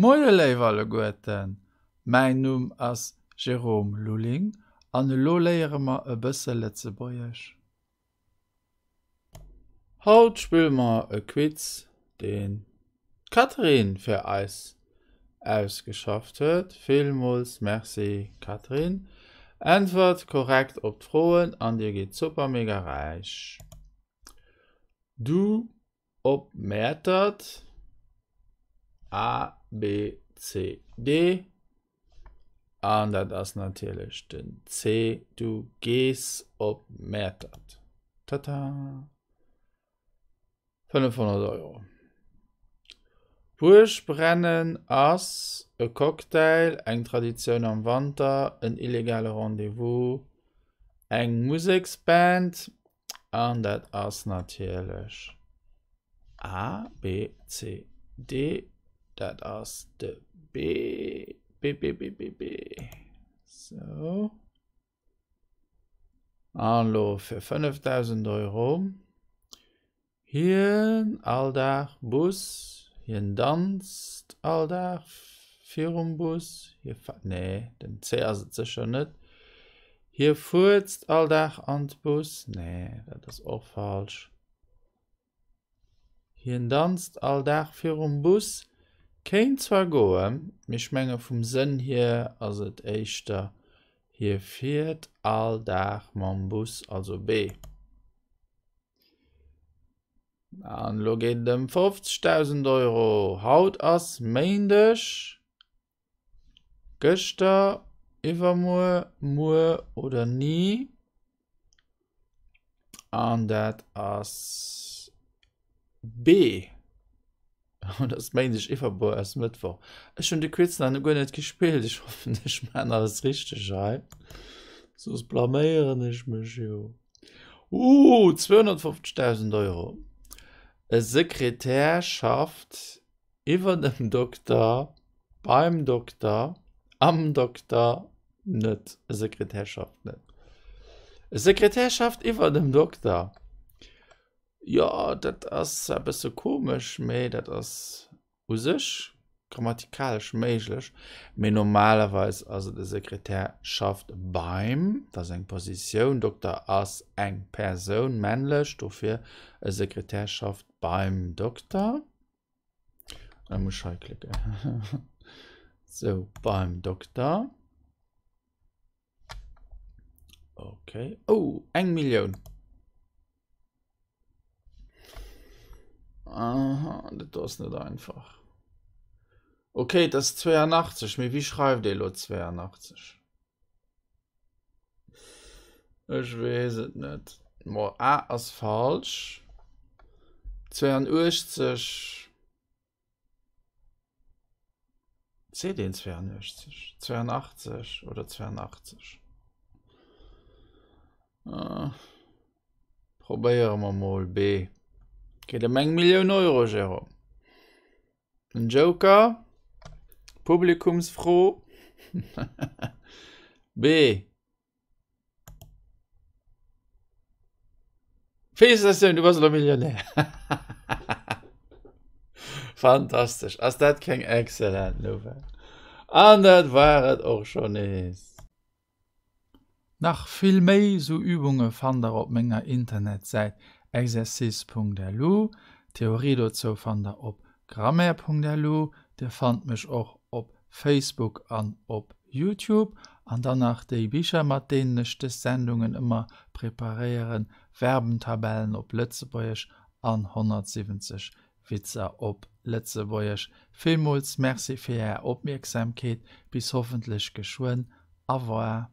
Moie léif alleguerten, mäin Numm ass Jérôme Lulling an elo léiere mer e bësse Lëtzebuergesch. Haut spille mer e Quiz, deen d'Catherine fir eis ausgeschafft huet. Villmools Merci Catherine. Äntwert korrekt op d'Froen an dir gitt super mega räich. Du op Mäertert A B C D an dat ass natierlech den C, du gees op Mäertert. Tata! 500 Euro. Buergbrennen ass e Cocktail, eng Traditioun am Wanter, en illegale Rendez-vous, eng Museksband An dat ass natierlech A, B, C, D. Dat ass de B, B, B, B, B, B. Sou. An elo fir 5.000 Euro. Hien all Dag Bus, hien danzt all Dag virum Bus, hie fa, nee, den C ass et sécher net. Hie fuerzt all Dag an d'Bus, nee, dat ass och falsch. Hien danzt all Dag virum Bus kéint zwar goen, mee ech menge vum Sënn hier ass et éischter hie fiert all Dag mam Bus, also B. An elo geet et ëm 50.000 Euro. Haut ass Méindeg, gëschter, iwwermuer, muer oder ni. An dat ass B. Haut ass Méindeg, iwwermuer ass Mëttwoch. Ech hunn de Quiz nach guer net gespillt. Ech hoffen, ech maachen alles richteg hei. Soss blaméieren ech mech jo. Uh, 250.000 Euro. E Sekretär schafft iwwer dem Dokter, beim Dokter, am Dokter, net. E Sekretär schafft net. E Sekretär schafft iwwer dem Dokter. Jo, dat ass zwar e bësse komesch, mee dat ass u sech grammatikalesch méiglech. Mee normalerweis ass et e Sekretär schafft beim, dat ass eng Positioun, Dokter ass eng Persoun, männlech, dofir e Sekretär schafft beim Dokter. Da muss ech hei klicken. Sou, beim Dokter. Okay. Oh, eng Millioun. Aha, dat do ass net einfach. Okay, dat ass 82, mee wéi schreift ee lo 82? Ech weess et net. Mo A ass falsch. 82. Seet een 82, 82 oder 82? Ah, probéiere mer mol B. Geet ëm eng Millioun Euro, Jérôme. En Joker? Publikumsfro? B. Felicitatioun, du bass elo Millionär! Fantastesch! Ass dat keng excellent Nouvelle? An dat war et och schonn nees. Nach vill méi sou Übunge fannt der op menger Internetsäit exercice.lu. D'Theorie dozou fannt der op grammaire.lu. Dir fannt mech och op Facebook an op Youtube. An dann nach déi Bicher mat deenen ech dës Sendungen ëmmer preparéieren, Verbentabellen op Lëtzebuergesch an 170 Witzer op Lëtzebuergesch. Villmools Merci fir Är Opmierksamkeet, bis hoffentlech geschwënn. Au revoir.